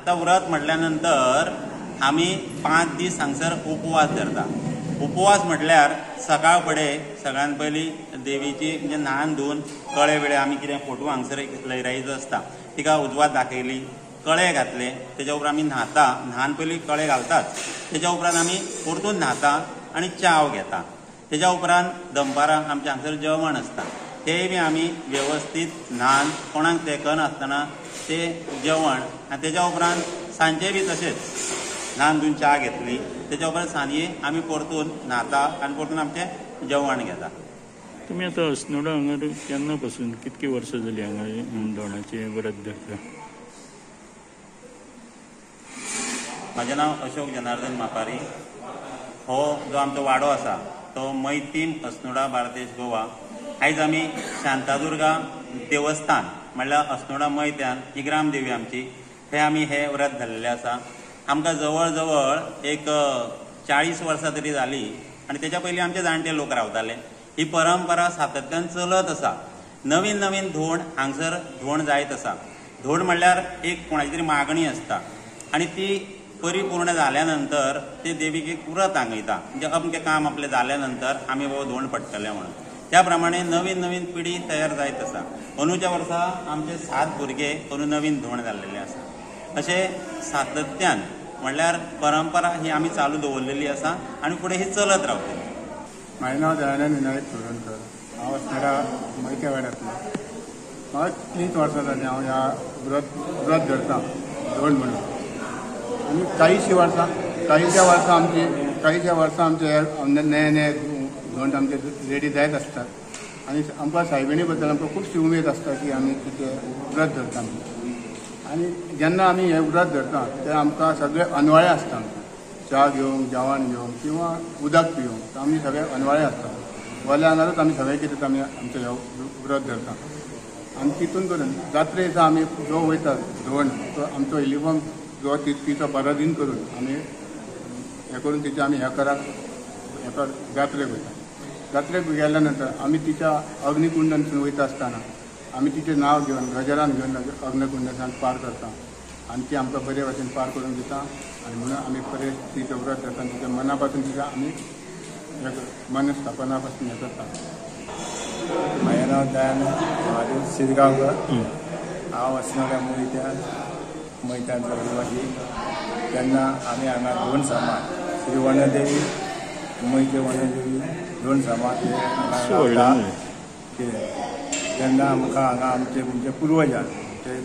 आतां व्रत म्हटल्या नंतर आमी 5 दीस हांगसर उपवास धरता. उपवास म्हटल्यार सकाळ फुडें सगळ्यान पयलीं देवीची म्हणजे न्हान धुवन कळे वेळे आमी कितें फोटो हांगसर एक लयराईचो आसता तिका उजवात दाखयली, कळे घातले, तेच्या उपरांत आमी न्हाता. न्हान पयलीं कळे घालताच, तेच्या उपरांत आमी परतून न्हाता आनी च्याव घेता. तेच्या उपरांत दनपारां आमचें हांगसर जेवण आसता, तेय बी आमी वेवस्थीत न्हान कोणाक तेंकनासतना ते जेवण. आनी तेच्या उपरांत सांजे बी तशेंच न्हान धुवन च्या घेतली, तेच्या उपरांत सांजे आमी परतून न्हाता आनी परतून आमचें जेवण घेता. तुमी आतां अस्नोडा हांगा केन्ना पासून कितकी वर्सां जाली हांगा धोणाचें व्रत धरता? म्हाजें नांव अशोक जनार्दन मापारी. हो जो आमचो वाडो आसा तो मैतीम अस्नोडा बार्देश गोवा. आयज आमी शांतादुर्गा देवस्थान म्हणल्यार अस्नोडा मैत्यान ही ग्रामदेवी आमची, थंय आमी हे व्रत धरलेलें आसा. आमकां जवळ जवळ एक 40 वर्सां तरी जाली आनी तेच्या पयलीं आमचे जाणटे लोक रावताले. ही परंपरा सातत्यान चलत आसा. नवीन नवीन धोंड हांगसर धोंड जायत आसा. धोंड म्हणल्यार एक कोणाची तरी मागणी आसता आनी ती परिपूर्ण जाल्या नंतर ते देवीक एक व्रत आंगयता, म्हणजे अमकें काम आपलें जाल्या नंतर आमी बाबा धोंड पडटले म्हणून. त्या प्रमाणे नवीन नवीन पिढी तयार जायत आसा. अंदूच्या वर्सा आमचे 7 भुरगे अंदू नवीन धोंड जाल्लेले आसा. अशें सातत्यान म्हणल्यार परंपरा ही आमी चालू दवरलेली आसा आनी फुडें ही चलत रावतली. म्हाजें नांव दयानंद विनायक चोडणकर. हांव अस्नोडा मैत्या वाड्यांतलो. म्हाका 3 वर्सां जालीं हांव ह्या व्रत धरता धोंड म्हणून. आनी काहीशी वर्सां आमचे नये नये धोंड आमचे रेडी जायत आसतात आनी आमकां सायबिणी बद्दल आमकां खुबशी उमेद आसता की आमी तिचें व्रत धरता. आनी जेन्ना आमी हें व्रत धरता ते आमकां सगळे अनवाळे आसता. च्या घेवंक, जेवण घेवंक किंवा उदक पिवंक आमी सगळे अनवाळे आसता. वल्या आंगारूच आमी सगळे कितें आमी आमचें हें व्रत धरता. आनी तितून करून जात्रे दिसा आमी जो वयता धोंड तो आमचो इलिफॉर्म जो तिचो पराधीन करून आमी हें करून तिचें आमी हें कराक हेका जात्रेक वयता. जात्रेक गेल्या नंतर आमी तिच्या अग्निकुंडांतसून वयता आसतना आमी तिचें नांव घेवन गजरान घेवन अग्निकुंडांतल्यान पार करता आनी ती आमकां बरे भाशेन पार करून दिता. आनी म्हणून आमी बरें तिचें व्रत धरता आनी तिच्या मना पासून तिका आमी मनस्थापना पासून हें करता. म्हाजें नांव दयानंद महादेव शिरगांवकर. हांव अस्नोड्या मैत्यांचो रहिवासी. तेन्ना आमी हांगा धोंड समाज श्री वनदेवी मैते वनदेवी धोंड समाज हे हांगा कितें तेन्ना आमकां हांगा आमचे म्हणजे पुर्वजान ते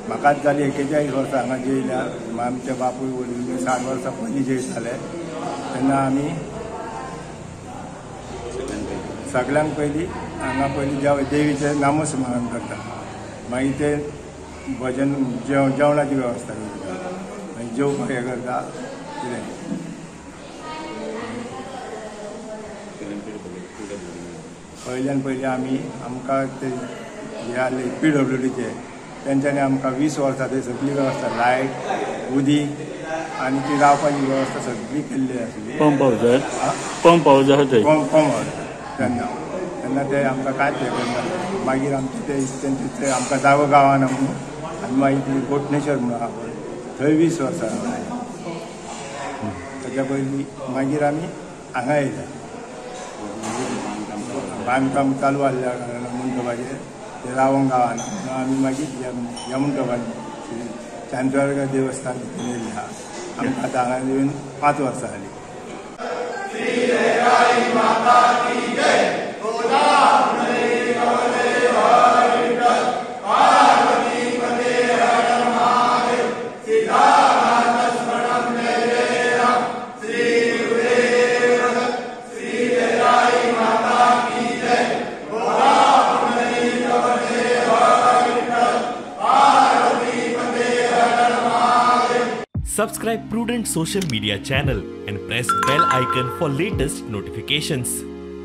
म्हाकाच जाली 41 वर्सां हांगा जेयल्या. आमचे बापूय वडील 60 वर्सां पयलीं जेयताले. तेन्ना आमी सगळ्यांक पयलीं हांगा पयलीं देवीचें नामस्मरण करता, मागीर ते भजन जेवणाची वेवस्था करता, मागीर जेवपाक हें करता कितें. पयल्यान पयलीं आमी आमकां ते हे आहले PWDचे तेंच्यांनी आमकां 20 वर्सां थंय सगळी वेवस्था लायट उदीक आनी ती रावपाची वेवस्था सगळी केल्ली आसली. पंप हावस, पंप हावस आसा थंय, पंप हावस तेन्ना तेन्ना ते आमकां कांयच हें करना. मागीर आमचे ते तेंचे ते आमकां जागो गांवाना म्हणून आनी मागीर ती गोठणेश्वर म्हणून आहा पळय थंय 20 वर्सां रावले. ताच्या पयलीं मागीर आमी हांगा येयले. बांदकाम चालू आसल्या कारणान मंटपाचेर ते रावंक गांवाना म्हणून आमी मागीर ह्या मंटपान शांतादुर्गा देवस्थान तितून येयल्लें आहा. आमकां आतां हांगा येवन 5 वर्सां जालीं. Subscribe Prudent Social Media channel and press bell icon for latest notifications.